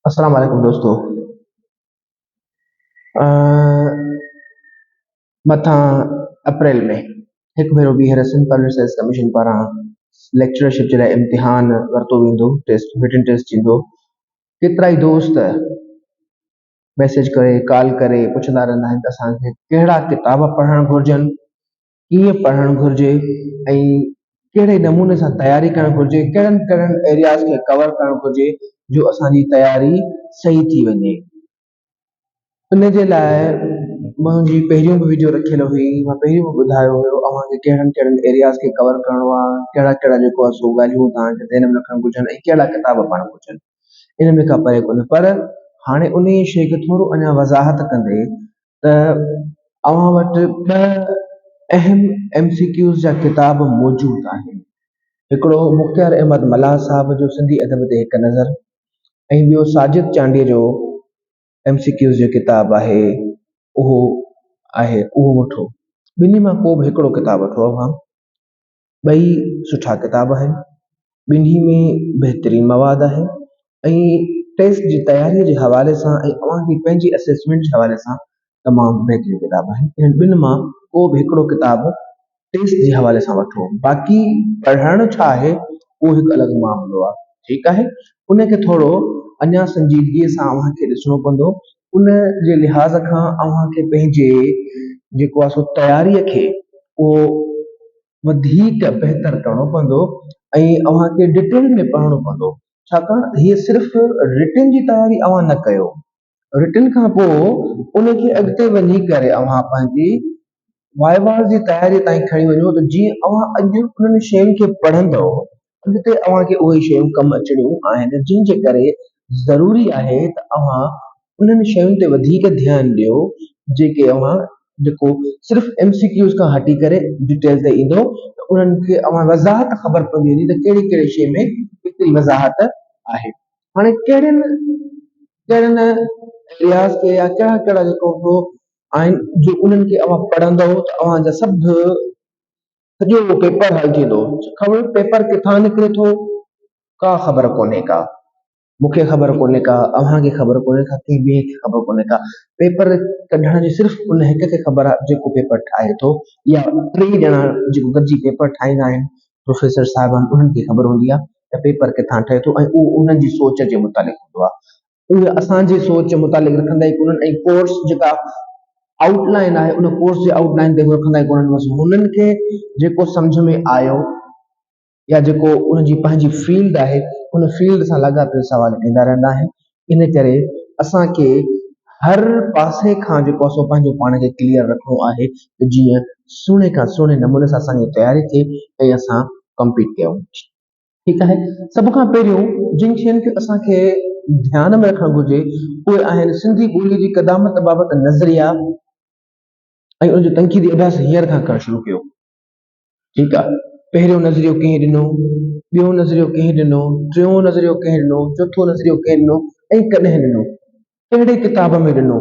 السلام عليڪم دوستو مٿان اپريل ۾ هڪ ڀيرو ٻيهر سنڌ پبلڪ سروس ڪميشن پاران ليڪچررشپ جي لاء امتحان ورتو ويندو ٽيسٽ رٽن ٽيسٽ ٿيندو ڪيترائي دوست ميسيج ڪري ڪال ڪري پڇندا رهندا آهن ته اسانکي ڪهڙا ڪتاب پڙهڻ گهرجن ڪيئن پڙهڻ گهرجي ۽ ڪهڙي نموني سان تياري ڪرڻ گهرجي، ڪهڙن ڪهڙن ايرياز کي ڪور ڪرڻ گهرجي جو اسان جي تياري صحيح ٿي وڃي. ان جي لاء منهنجي پهريون به وڊيو رکيل هئي، مان پهريون به ٻڌايو هيو اوهان کي ڪهڙن ڪهڙن ايرياز کي ڪور ڪرڻو آهي، ڪهڙا ڪهڙا جيڪو آهي سو ڳالهيون توهان کي ذهن ۾ رکڻ گهرجن ۽ ڪهڙا ڪتاب پڙهڻ گهرجن. ان ۾ ڪا پري ڪونهي پر هاڻي انهيء شيء کي ٿورو اڃا وضاحت ڪندي ته اوهان وٽ ٻه اهم ايم سي ڪيوز جا ڪتاب موجود آهن. هڪڙو مختيار احمد ملاح صاحب جو سنڌي ادب تي هڪ نظر ۽ ٻيو ساجد چانڊيي جو ايم سي ڪيوز جو ڪتاب آهي اهو آهي اهو وٺو. ٻنهي مان ڪو به هڪڙو ڪتاب وٺو اوهان. ٻئي سٺا ڪتاب آهن، ٻنهي ۾ بهترين مواد آهي ۽ ٽيسٽ جي تياري جي حوالي سان ۽ اوهان جي پنهنجي اسيسمينٽ جي حوالي سان تمام بهترين ڪتاب آهن. انهن ٻن مان ڪو به هڪڙو ڪتاب ٽيسٽ جي حوالي سان وٺو، باقي پڙهڻ ڇا آهي اهو هڪ الڳ معاملو آهي، ٺيڪ آهي. ان کي ٿورو اڃا سنجيدگيء سان اوهان کي ڏسڻو پوندو، ان جي لحاظ کان اوهان کي پنهنجي جيڪو آهي سو تياريء کي اهو وڌيڪ بهتر ڪرڻو پوندو ۽ اوهان کي ڊٽيل ۾ پڙهڻو پوندو ڇاڪاڻ هيء صرف رٽن جي تياري اوهان نه ڪيو رٽن کان پوء ان کي اڳتي وڃي ڪري اوهان پنهنجي وائيواز جي تياري تائين کڻي وڃو ته جيئن اوهان اڄ انهن شين کي پڙهندؤ اڳتي اوهان کي اهي شيون ڪم اچڻيون آهن جنهن جي ڪري ضروري آهي ته اوهان انهن شين تي وڌيڪ ڌيان ڏيو جيڪي اوهان جيڪو صرف ايم سي ڪيوز کان هٽي ڪري ڊيٽيل تي ايندو ته انهن کي اوهان وضاحت خبر پوندي ويندي ته ڪهڙي ڪهڙي شي ۾ ڪيتري وضاحت آهي هاڻي ڪهڙين ڪهڙن ايرياز کي يا ڪهڙا ڪهڙا جيڪو آهن جو انهن کي اوهان پڙهندو ته اوهان جا سڀ سڄو پيپر حل ٿيندو. خبر پيپر ڪٿان نڪري ٿو ڪا خبر ڪونهي ڪا مون کي خبر ڪونهي ڪا اوهان کي خبر ڪونهي ڪا ڪنهن ٻئي کي خبر ڪونهي ڪا پيپر ڪڍڻ جي صرف ان هڪ کي خبر آهي جيڪو پيپر ٺاهي ٿو يا ٽي ڄڻا جيڪو گڏجي پيپر ٺاهيندا آهن پروفيسر صاحبان انهن کي خبر هوندي آهي ته پيپر ڪٿان ٺهي ٿو ۽ اهو انهن جي سوچ جي متعلق هوندو آهي اهي اسان جي سوچ متعلق رکندا ئي ڪونهن ۽ ڪورس جيڪا آئوٽ لائن آهي ان ڪورس جي آئوٽ لائن تي هو رکندا ئي ڪونهن بس هنن کي جيڪو سمجهه ۾ آيو يا جيڪو انهن جي پنهنجي فيلڊ آهي ان فيلڊ سان لاڳاپيل سوال ڏيندا رهندا آهن ان ڪري اسان کي هر پاسي کان جيڪو سو پنهنجو پاڻ کي ڪليئر رکڻو آهي ته جيئن سهڻي کان سهڻي نموني سان اسان جي تياري ٿئي ۽ اسان ڪمپيٽ ڪيون. ٺيڪ آهي سڀ کان پهريون جن شين کي اسان کي ڌيان ۾ رکڻ گهرجي اهي آهن سنڌي ٻولي جي قدامت بابت نظريا ۽ ان جو تنقيدي اڀياس هينئر کان ڪرڻ شروع ڪيو ٺيڪ آهي پهريون نظريو ڪنهن ڏنو ٻيو نظريو ڪنهن ڏنو ٽيون نظريو ڪنهن ڏنو چوٿون نظريو ڪنهن ڏنو ۽ ڪڏهن ڏنو ڪهڙي ڪتاب ۾ ڏنو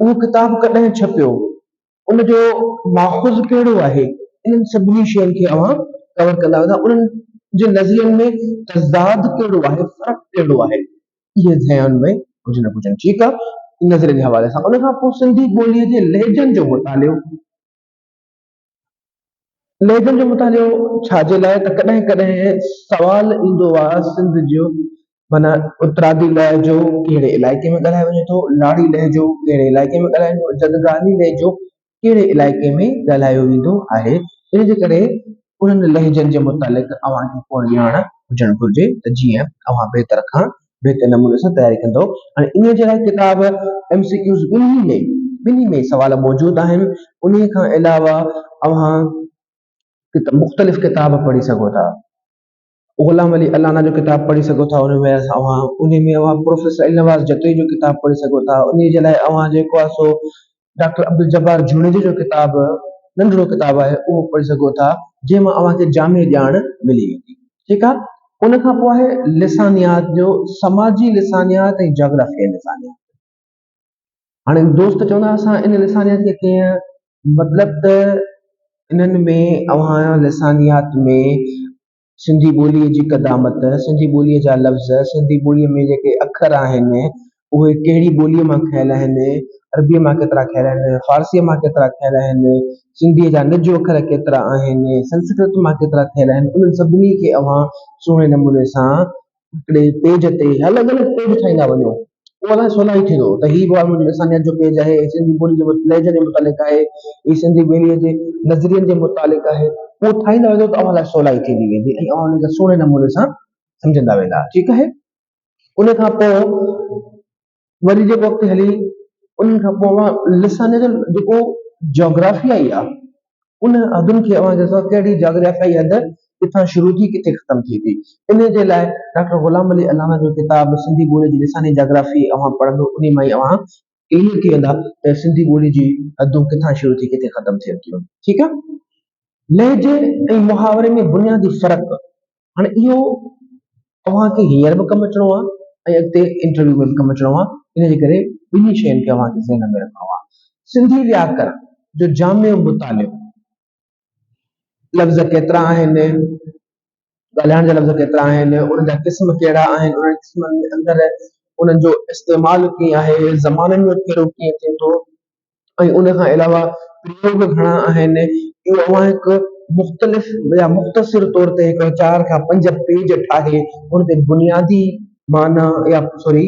اهو ڪتاب ڪڏهن ڇپيو ان جو ماخذ ڪهڙو آهي؟ انهن سڀني شين کي اوهان ڪور ڪندا ويندا، انهن جي نظرين ۾ تضاد ڪهڙو آهي، فرق ڪهڙو آهي، اهي ذهن ۾ هجڻ گهرجن. ٺيڪ آهي، نظرين جي حوالي سان. ان کان پوء سنڌي ٻوليء جي لهجن جو مطالعو. لهجن جو مطالعو ڇا جي لاء ته ڪڏهن ڪڏهن سوال ايندو آهي سنڌ جو معنيٰ اترادي لهجو ڪهڙي علائقي ۾ ڳالهايو وڃي ٿو، لاڙي لهجو ڪهڙي علائقي ۾ ڳالهايو وڃي ٿو، جدگالي لهجو ڪهڙي علائقي ۾ ڳالهايو ويندو آهي. ان جي ڪري انهن لهجن جي متعلق اوهان کي پڻ ڄاڻ هجڻ گهرجي ته جيئن اوهان بهتر کان بهتر نموني سان تياري ڪندؤ. هاڻي انهيء جي لاء ڪتاب ايم سي ڪيوز ٻنهي ۾ ٻنهي ۾ سوال موجود آهن. انهيء کان علاوه اوهان مختلف ڪتاب پڙهي سگهو ٿا. غلام علي الانا جو ڪتاب پڙهي سگهو ٿا ان ۾ اوهان انهي ۾ اوهان پروفيسر علي نواز جتوئي جو ڪتاب پڙهي سگهو ٿا انهي جي لاء اوهان جيڪو آهي سو ڊاڪٽر عبدالجبار جوڻيجي جو ڪتاب ننڍڙو ڪتاب آهي اهو پڙهي سگهو ٿا جنهن مان اوهان کي جامع ڄاڻ ملي ويندي ٺيڪ آهي ان کان پوء آهي لسانيات جو سماجي لسانيات ۽ جاگرافيائي لسانيات هاڻي دوست چوندا اسان ان لسانيات کي ڪيئن مطلب ته انهن ۾ اوهان لسانيات ۾ سنڌي ٻوليء جي قدامت، سنڌي ٻوليء جا لفظ، سنڌي ٻوليء ۾ جيڪي اکر آهن، اهي ڪهڙي ٻوليء مان کنيل آهن، عربيء مان ڪيترا کنيل آهن، فارسيء مان ڪيترا کنيل آهن، سنڌيء جا نج اکر ڪيترا آهن، سنسڪرت مان ڪيترا کنيل آهن، انهن سڀني کي اوهان سهڻي نموني سان هڪڙي پيج تي الڳ الڳ پيج ٺاهيندا وڃو اهو الائي سولائي ٿيندو ته هي به منهنجي لسانيات جو پيج آهي هي سنڌي ٻولي جي لهجن جي متعلق آهي هي سنڌي ٻولي جي نظرين جي متعلق آهي اهو ٺاهيندا ويندو ته اوهان لاء سولائي ٿيندي ويندي ۽ اوهان ان کي سهڻي نموني سان سمجهندا ويندا ٺيڪ آهي ان کان پوء وري جيڪو اڳتي هلي ان کان پوء اوهان لسانيات جو جيڪو جاگرافيائي آهي ان حدن کي اوهان کي ڪهڙي جاگرافيائي حد ڪٿان شروع ٿي ڪٿي ختم ٿئي ٿي ان جي لاء ڊاڪٽر غلام علي الانا جو ڪتاب سنڌي ٻولي جي لساني جاگرافي اوهان پڙهندو انهي مان ئي اوهان ڪليئر ٿي ويندا ته سنڌي ٻولي جي حدون ڪٿان شروع ٿي ڪٿي ختم ٿين ٿيون ٺيڪ آهي لهجي ۽ محاوري ۾ بنيادي فرق هاڻي اهو اوهان کي هينئر به ڪم اچڻو آهي ۽ اڳتي انٽرويو ۾ به ڪم اچڻو آهي ان جي ڪري ٻنهي شين کي اوهان کي ذهن ۾ رکڻو آهي. سنڌي وياڪرڻ جو جامع مطالعو، لفظ ڪيترا آهن، ڳالهائڻ جا لفظ ڪيترا آهن، انهن جا قسم ڪهڙا آهن، انهن قسمن ۾ اندر انهن جو استعمال ڪيئن آهي، زمانن ۾ ڦيرو ڪيئن ٿئي ٿو، ۽ ان کان علاوه پريوگ گهڻا آهن اهو اوهان هڪ مختلف يا مختصر طور تي هڪ چار کان پنج پيج ٺاهي ان تي بنيادي معنيٰ يا سوري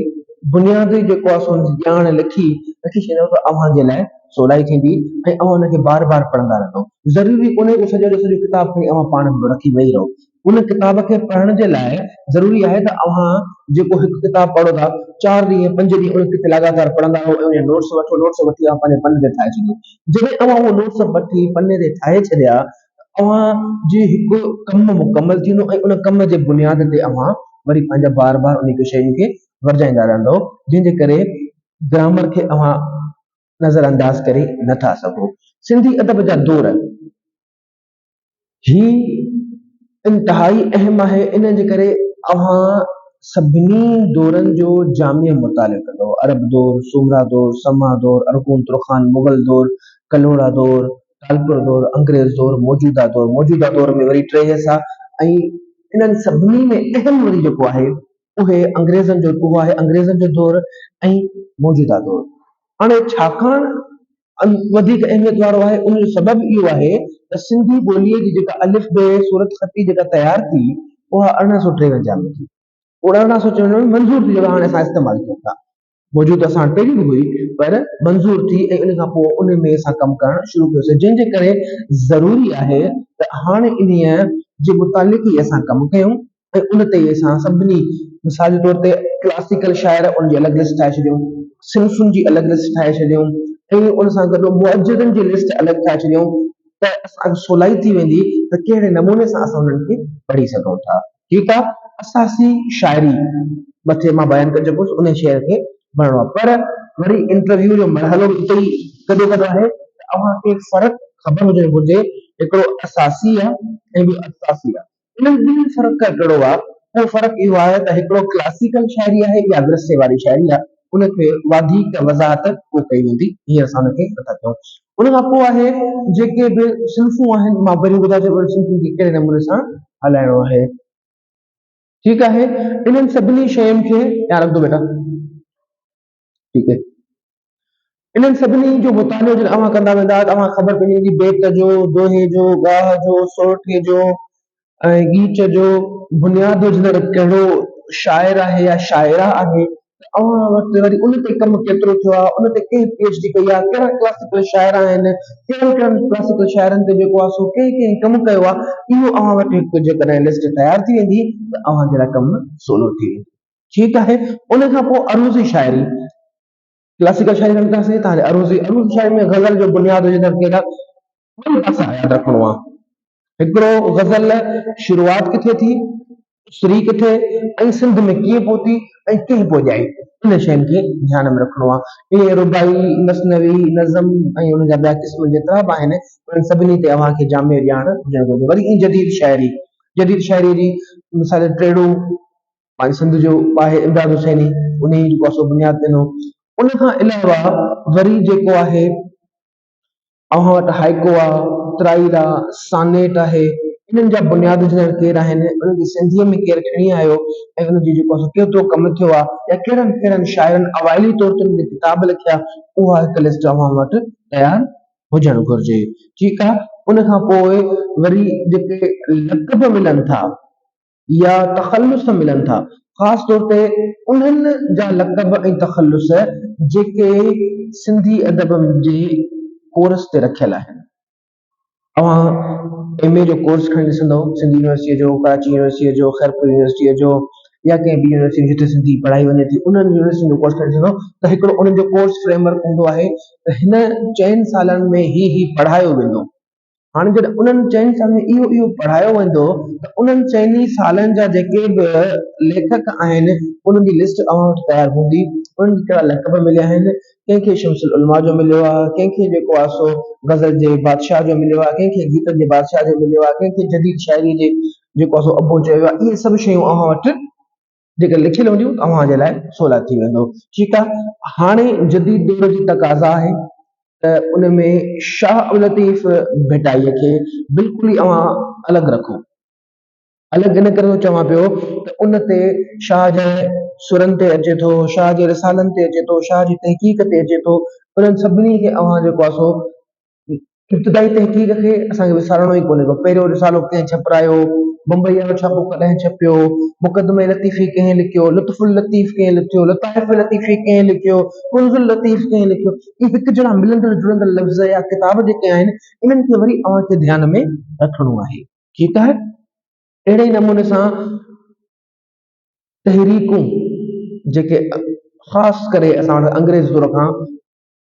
بنيادي جيڪو آهي سو ان جي ڄاڻ لکي رکي ڇڏيندو ته اوهان جي لاء سولائي ٿيندي ۽ اوهان ان کي بار بار پڙهندا رهندو ضروري ڪونهي ڪو سڄو جو سڄو ڪتاب کڻي اوهان پاڻ رکي ويهي رهو ان ڪتاب کي پڙهڻ جي لاء ضروري آهي ته اوهان جيڪو هڪ ڪتاب پڙهو ٿا چار ڏينهن پنج ڏينهن ان کي لڳاتار پڙهندا رهو ۽ ان جا نوٽس وٺو نوٽس وٺي اوهان پنهنجي پني تي ٺاهي ڇڏيو جڏهن اوهان اهي نوٽس وٺي پني تي ٺاهي ڇڏيا ته اوهان جي هڪ ڪم مڪمل ٿيندو ۽ ان ڪم جي بنياد تي اوهان وري پنهنجا بار بار انهي شين کي ورجائيندا رهندو جنهن جي ڪري گرامر کي اوهان نظر انداز ڪري نٿا سگهو سنڌي ادب جا دور هي انتهائي اهم آهي ان جي ڪري اوهان سڀني دورن جو جامع مطالعو ڪندؤ، عرب دور، سومرا دور، سما دور، ارغون ترخان، مغل دور، ڪلهوڙا دور، ٽالپر دور، انگريز دور، موجوده دور، موجوده دور ۾ وري ٽي حصا ۽ انهن سڀني ۾ اهم وري جيڪو آهي اهي انگريزن جو اهو آهي انگريزن جو دور ۽ موجوده دور. هاڻي ڇاڪاڻ وڌيڪ اهميت وارو آهي ان جو سبب اهو آهي ته سنڌي ٻوليء جي جيڪا الف بي صورتخطي جيڪا تيار ٿي اها 1853 ۾ ٿي. 1854 ۾ منظور ٿي جيڪا هاڻي اسان استعمال ڪيون ٿا. موجود اسان وٽ پهرين به هئي پر منظور ٿي ۽ ان کان پوء ان ۾ اسان ڪم ڪرڻ شروع ڪيوسين جنهن جي ڪري ضروري آهي ته هاڻي انهيء جي متعلق ئي اسان ڪم ڪيون ۽ ان تي ئي اسان سڀني مثال جي طور تي ڪلاسيڪل شاعر ان جي الڳ لسٽ ٺاهي ڇڏيون، صنفن جي الڳ لسٽ ٺاهي ڇڏيون ۽ ان سان گڏ معجزن جي لسٽ الڳ ٺاهي ڇڏيون ته اسان کي سولائي ٿي ويندي ته ڪهڙي نموني سان اسان انهن کي پڙهي سگهون ٿا. ٺيڪ آ اساسي شاعري مٿي مان بيان ڪري چڪو هوس انهي شعر کي بڻڻو آ پر وري انٽرويو جو مرحلو به اتي ئي گڏو گڏ آهي ته اوهان کي فرق خبر هجڻ گهرجي هڪڙو اساسي آ ۽ ٻيو اساسي آ. انهن ٻنهي ۾ فرق ڪهڙو آهي؟ اهو فرق اهو آهي ته هڪڙو ڪلاسيڪل شاعري آهي ٻيا ورثي واري شاعري آهي. ان کي وڌيڪ وضاحت پوء ڪئي ويندي، هينئر اسان ان کي نٿا ڪيون. ان کان پوء آهي جيڪي به صنفون آهن، مان پهريون ٻڌائي چڪو آهيان صنفن کي ڪهڙي نموني سان هلائڻو آهي. ٺيڪ آهي، انهن سڀني شين کي ڌيان رکجو بيٽا. ٺيڪ آهي. انهن سڀني جو مطالعو جڏهن اوهان ڪندا ويندا ته اوهان کي خبر پئجي ويندي بيت جو، دوهي جو، ڳاهه جو، سورٺي جو ۽ ڳيچ جو بنياد وجهندڙ ڪهڙو شاعر آهي يا شاعره آهي ته اوهان وٽ وري ان تي ڪم ڪيترو ٿيو آهي، ان تي ڪنهن پي ايڇ ڊي ڪئي آهي، ڪهڙا ڪلاسيڪل شاعر آهن، ڪهڙن ڪهڙن ڪلاسيڪل شاعرن تي جيڪو آهي سو ڪنهن ڪنهن ڪم ڪيو آهي، اهو اوهان وٽ هڪ جيڪڏهن لسٽ تيار ٿي ويندي ته اوهان جي لاء ڪم سولو ٿي ويندو. ٺيڪ آهي، ان کان پوء عروضي شاعري. ڪلاسيڪل شاعري ڪنداسين ته هاڻي عروضي عروضي شاعري ۾ غزل جو بنياد وجهندڙ ڪير آهي؟ ٻئي پاسا ياد رکڻو آهي. هڪڙو غزل شروعات ڪٿي ٿي، اسري ڪٿي ۽ سنڌ ۾ ڪيئن پهتي ۽ ڪنهن پڄائي ان شين کي ڌيان ۾ رکڻو آهي. ائين رباعي، مثنوي، نظم ۽ ان جا ٻيا قسم جيترا به آهن انهن سڀني تي اوهان کي جامع ڄاڻ هجڻ گهرجي. وري ائين جديد شاعري، جديد شاعري جي مثال ٽيڙو پنهنجي سنڌ جو آهي امداد حسيني انهي جيڪو آهي سو بنياد ڏنو ان کان علاوه وري جيڪو آهي اوهان وٽ هائيڪو آ ترائيل آ سانيٽ آهي انهن جا بنياد وجهندڙ ڪير آهن، انهن کي سنڌيء ۾ ڪير کڻي آيو ۽ ان جو جيڪو آهي سو ڪيترو ڪم ٿيو آهي يا ڪهڙن ڪهڙن شاعرن اوائلي طور تي انهن تي ڪتاب لکيا، اها هڪ لسٽ اوهان وٽ تيار هجڻ گهرجي. ٺيڪ آهي، ان کان پوء وري جيڪي لقب ملن ٿا يا تخلص ملن ٿا، خاص طور تي انهن جا لقب ۽ تخلص جيڪي سنڌي ادب جي ڪورس تي رکيل آهن. اوهان ايم اي جو ڪورس کڻي ڏسندؤ سنڌ يونيورسٽيء جو، ڪراچي يونيورسٽيء جو، خيرپور يونيورسٽيء جو يا ڪنهن ٻي يونيورسٽي جتي سنڌي پڙهائي وڃي ٿي انهن يونيورسٽين جو ڪورس کڻي ڏسندؤ ته هڪڙو انهن جو ڪورس فريم ورڪ هوندو آهي ته هن چئن سالن ۾ هي هي پڙهايو ويندو. هاڻي جڏهن انهن چئن سالن ۾ اهو اهو پڙهايو ويندو ته انهن چئني سالن جا جيڪي به ليکڪ آهن انهن جي لسٽ اوهان وٽ تيار هوندي، انهن کي ڪهڙا لقب مليا آهن، ڪنهن کي شمس العلماء جو مليو آهي، ڪنهن کي جيڪو آهي سو غزل جي بادشاهه جو مليو آهي، ڪنهن کي گيتن جي بادشاهه جو مليو آهي، ڪنهن کي جديد شاعري جي جيڪو آهي سو ابو چيو ويو آهي، اهي سڀ شيون اوهان وٽ جيڪر لکيل هونديون ته اوهان جي لاء سولا ٿي ويندو. ٺيڪ آهي، هاڻي جديد دور جي تقاضا آهي ته ان ۾ شاهه عبداللطيف ڀٽائيء کي بلڪل ئي اوهان الڳ رکو. الڳ ان ڪري ٿو چوان پيو ته ان تي شاهه جي سرن تي اچي ٿو، شاهه جي رسالن تي اچي ٿو، شاهه جي تحقيق تي اچي ٿو، انهن سڀني کي اوهان جيڪو آهي سو ابتدائي تحقيق کي اسان کي وسارڻو ئي ڪونهي ڪو. پهريون رسالو ڪنهن ڇپرايو، بمبئي وارو ڇاپو ڪڏهن ڇپيو، مقدمه لطيفي ڪنهن لکيو، لطف اللطيف ڪنهن لکيو، لطائف لطيفي ڪنهن لکيو، ڪنز اللطيف ڪنهن لکيو، اهي هڪ جهڙا ملندڙ جلندڙ لفظ يا ڪتاب جيڪي آهن انهن کي وري اوهان کي ڌيان ۾ رکڻو آهي. ٺيڪ آهي. اهڙي ئي نموني سان تحريڪون جيڪي خاص ڪري اسان وٽ انگريز دور کان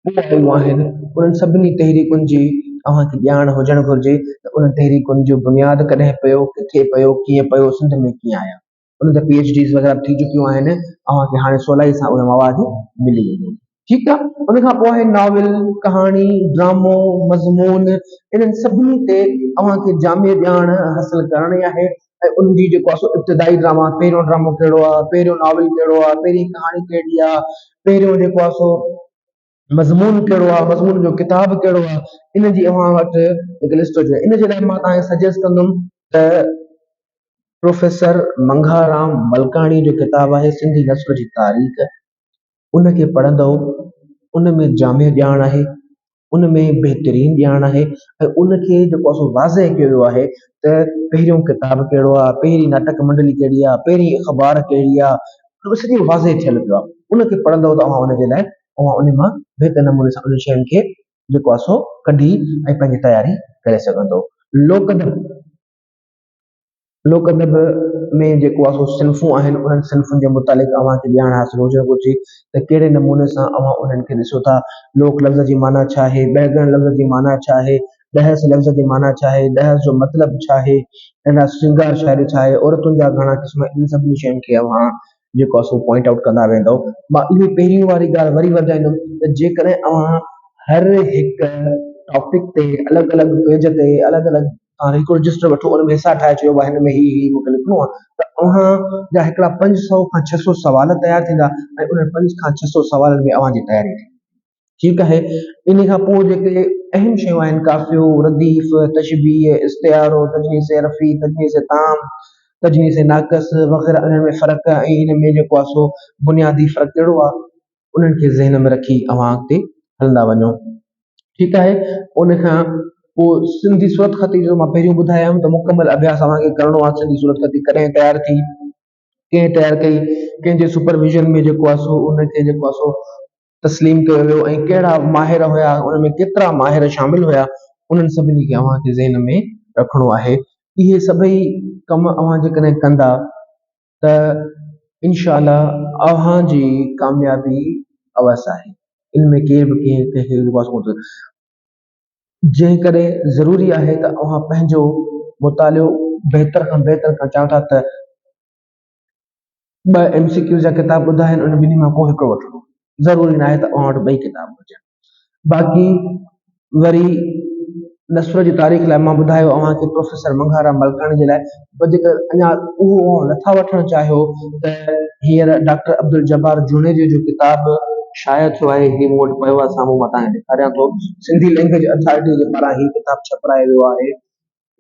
پوء آيون آهن انهن سڀني تحريڪن جي اوهان کي ڄاڻ هجڻ گهرجي ته انهن تحريڪن جو بنياد ڪڏهن پيو، ڪٿي پيو، ڪيئن پيو، سنڌ ۾ ڪيئن آيا. انهن تي پي ايڇ ڊيز وغيره به ٿي چڪيون آهن، اوهان کي هاڻي سولائي سان اهي مواد ملي ويندو. ٺيڪ آ، ان کان پوء آهي ناول، ڪهاڻي، ڊرامو، مضمون، انهن سڀني تي اوهان کي جامع ڄاڻ حاصل ڪرڻي آهي ۽ انهن جي جيڪو آهي سو ابتدائي ڊراما، پهريون ڊرامو ڪهڙو آ، پهريون ناول ڪهڙو آ، پهرين ڪهاڻي ڪهڙي آ، پهريون جيڪو آهي سو مضمون ڪهڙو آ، مضمون جو ڪتاب ڪهڙو آ، ان جي اوهان وٽ هڪ لسٽ هجي. ان جي لاء مان توهان کي سجيسٽ ڪندم ته پروفيسر منگهارام ملڪاڻي جو ڪتاب آهي سنڌي نثر جي تاريخ. ان کي پڙهندؤ ان ۾ جامع ڄاڻ آهي، ان ۾ بهترين ڄاڻ آهي ۽ ان کي جيڪو آهي سو واضح ڪيو ويو آهي ته پهريون ڪتاب ڪهڙو آهي، پهرين ناٽڪ منڊلي ڪهڙي آهي، پهرين اخبار ڪهڙي آهي، اهو سڄو واضح ٿيل پيو آهي. ان کي پڙهندؤ ته اوهان ان جي لاء اوهان ان مان بهتر نموني سان انهن شين کي جيڪو آهي سو ڪڍي ۽ پنهنجي تياري ڪري سگهندؤ. لوڪ ادب. لوڪ ادب ۾ جيڪو آهي سو صنفون آهن انهن صنفن جي متعلق اوهان کي ڄاڻ حاصل هجڻ گهرجي ته ڪهڙي نموني سان اوهان انهن کي ڏسو ٿا. لوڪ لفظ جي معنيٰ ڇا آهي؟ ٻهڳڻ لفظ جي معنيٰ ڇا آهي؟ ڏهس لفظ جي معنيٰ ڇا آهي؟ ڏهس جو مطلب ڇا آهي؟ اهڙا سينگار شاعري ڇا آهي؟ عورتن جا گهڻا قسم انهن سڀني شين کي اوهان جيڪو آهي سو پوائنٽ آئوٽ ڪندا ويندؤ. مان اهو پهرين واري ڳالهه وري ورجائيندم ته جيڪڏهن اوهان هر هڪ ٽاپڪ تي الڳ الڳ پيج تي الڳ الڳ توهان هڪڙو رجسٽر وٺو ان ۾ حصا ٺاهي ڇڏيو ڀائي هن ۾ هي هي مون کي لکڻو آهي ته اوهان جا هڪڙا 500 کان 600 سوال تيار ٿيندا ۽ انهن 5 کان 600 سوالن ۾ اوهان جي تياري ٿيندي ٺيڪ آهي ان کان پوء جيڪي اهم شيون آهن قافيو رديف تشبيهه استعارو تجنيس حرفي تجنيس تام تجنيس ناقص وغيره انهن ۾ فرق ۽ ان ۾ جيڪو آهي سو بنيادي فرق ڪهڙو آهي انهن کي ذهن ۾ رکي اوهان اڳتي هلندا وڃو ٺيڪ آهي ان کان پوء سنڌي صورتخطي جو مان پهريون ٻڌايم ته مڪمل اڀياس اوهان کي ڪرڻو آهي سنڌي صورتخطي ڪڏهن تيار ٿي ڪنهن تيار ڪئي ڪنهن جي سپرويزن ۾ جيڪو آهي سو ان کي جيڪو آهي سو تسليم ڪيو ويو ۽ ڪهڙا ماهر هيا ان ۾ ڪيترا ماهر شامل هيا انهن سڀني کي اوهان کي ذهن ۾ رکڻو آهي اهي سڀئي ڪم اوهان جيڪڏهن ڪندا ته انشاء الله اوهان جي ڪاميابي اوس آهي ان ۾ ڪير به ڪنهن کي وشواس ڪونه ٿو جنهن ڪري ضروري آهي ته اوهان پنهنجو مطالعو بهتر کان بهتر ڪرڻ چاهيو ٿا ته ٻه ايم سي ڪيوز جا ڪتاب ٻڌا آهن ان ٻنهي مان ڪو هڪڙو وٺڻو ضروري ناهي ته اوهان وٽ ٻئي ڪتاب هجن باقي وري نثر جي تاريخ لاء مان ٻڌايو اوهان کي پروفيسر منگهارام ملڪاڻي جي لاء وڌيڪ اڃا اهو اوهان نٿا وٺڻ چاهيو ته هينئر ڊاڪٽر عبدالجبار جوڻيجي جو ڪتاب شايع ٿيو آهي هي مون وٽ پيو آهي سامهون مان توهان کي ڏيکاريان ٿو سنڌي لينگويج اٿارٽي جي پاران هي ڪتاب ڇپرايو ويو آهي.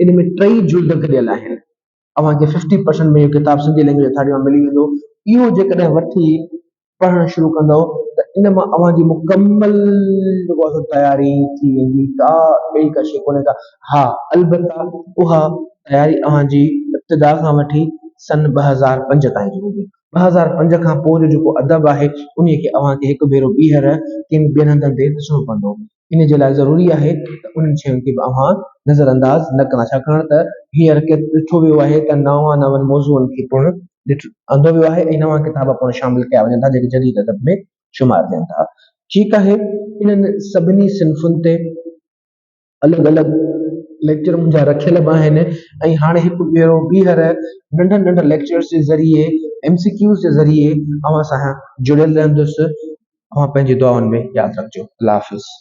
ان ۾ ٽئي جلد گڏيل آهن. اوهان کي ففٽي پرسنٽ ۾ اهو ڪتاب سنڌي لينگويج اٿارٽي مان ملي ويندو. اهو جيڪڏهن وٺي پڙهڻ شروع ڪندؤ ته ان مان اوهان جي مڪمل جيڪو آهي سو تياري ٿي ويندي، ڪا اهڙي ڪا شيء ڪونهي ڪا. ها البته اها تياري اوهان جي ابتدا کان وٺي سن 2005 تائين جي هوندي. 2005 کان پوء جو جيڪو ادب آهي انهي کي اوهان کي هڪ ڀيرو ٻيهر ڪن ٻين هنڌن تي ڏسڻو پوندو. ان جي لاء ضروري آهي ته انهن شين کي به اوهان نظر انداز نه ڪندا ڇاڪاڻ ته هينئر ڏٺو ويو آهي ته نوان نون موضوعن کي پڻ آندو ويو آهي ۽ نوان ڪتاب پڻ شامل ڪيا وڃن ٿا جيڪي جديد ادب ۾ شمار ٿين ٿا. ٺيڪ آهي انهن سڀني صنفن تي الڳ الڳ ليڪچر منهنجا رکيل به آهن ۽ هاڻي هڪ ڀيرو ٻيهر ننڍن ننڍن ليڪچرز جي ذريعي ايم سي ڪيوز جي ذريعي اوهان سان جڙيل رهندس. اوهان پنهنجي دعائن ۾ ياد رکجو. الله حافظ.